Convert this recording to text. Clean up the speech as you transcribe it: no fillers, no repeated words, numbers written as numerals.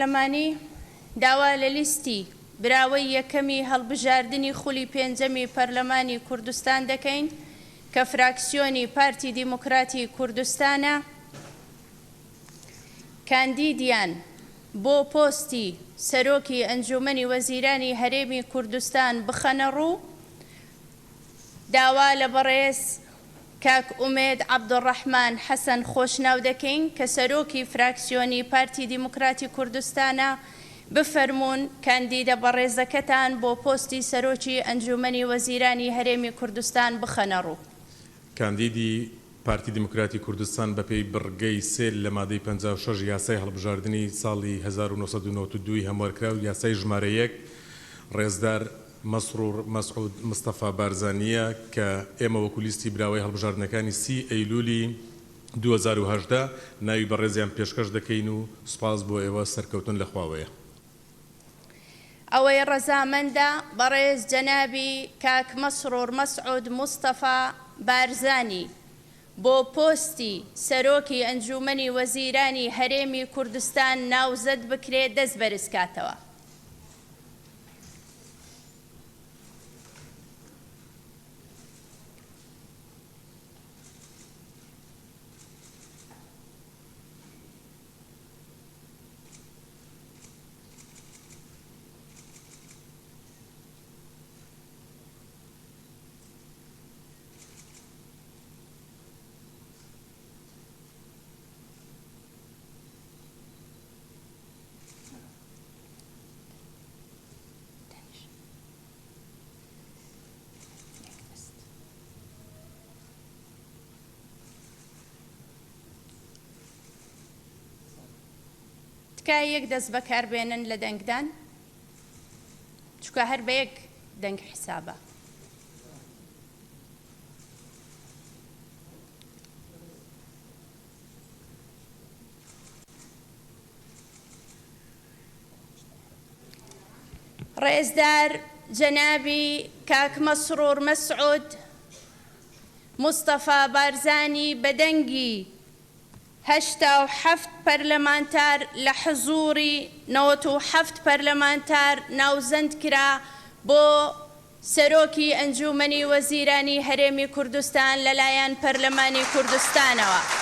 پەرلەمانی، داوا لە لیستی براوەی یەکەمی هەڵبژاردنی خولی پێنجەمی پەرلەمانی کوردستان دەکەین کە فراکسیۆنی پارتی دیموکراتی کوردستانە، کاندیدیان بۆ پۆستی سەرۆکی ئەنجوومەنی وەزیرانی هەرێمی کوردستان بخەنەڕوو، داوا لە بەڕێز کاک ئومێد عەبدولڕەحمان حەسەن خۆشناو دەکەین کە سەرۆکی فراکسیۆنی پارتی دیموکراتی کوردستانە، بفەرموون کاندیدە بەڕێزەکەتان بۆ پۆستی سەرۆکی ئەنجوومەنی وەزیرانی هەرێمی کوردستان بخەنەڕوو. کاندیدی پارتی دیموکراتی کوردستان بەپێی بڕگەی سێ لە مادەی 56 یاسای هەڵبژاردنی ساڵی 1992 ی هەموارکراو یاسای ژمارە یەک ڕێزدار مەسرور مەسعود مستەفا بارزانییە کە ئێمە وەکو لیستی براوەی هەڵبژاردنەکانی سی ئەیلولی 2018 ناوی بەڕێزیان پێشکەش دەکەین و سوپاس بۆ ئێوە سەرکەوتن لە خواوەیە. ئەوەی ڕەزامەندە بەڕێز جەنابی کاک مەسرور مەسعود مستەفا بارزانی بۆ پۆستی سەرۆکی ئەنجومەنی وەزیرانی هەرێمی کوردستان ناوزەد بکرێ دەست بەرزکاتەوە. تکایە یەک دەست بەکار بێنن لە دەنگدان چونکە هەر بە یەک دەنگ حیسابە. ڕێزدار جەنابی کاک مەسرور مەسعود مستەفا بارزانی بە دەنگی 87 پەرلەمانتار لە حزووری 97 پەرلەمانتار ناوزەند کرا بۆ سەرۆکی ئەنجوومەنی وەزیرانی هەرێمی کوردستان لەلایەن پەرلەمانی کوردستانەوە.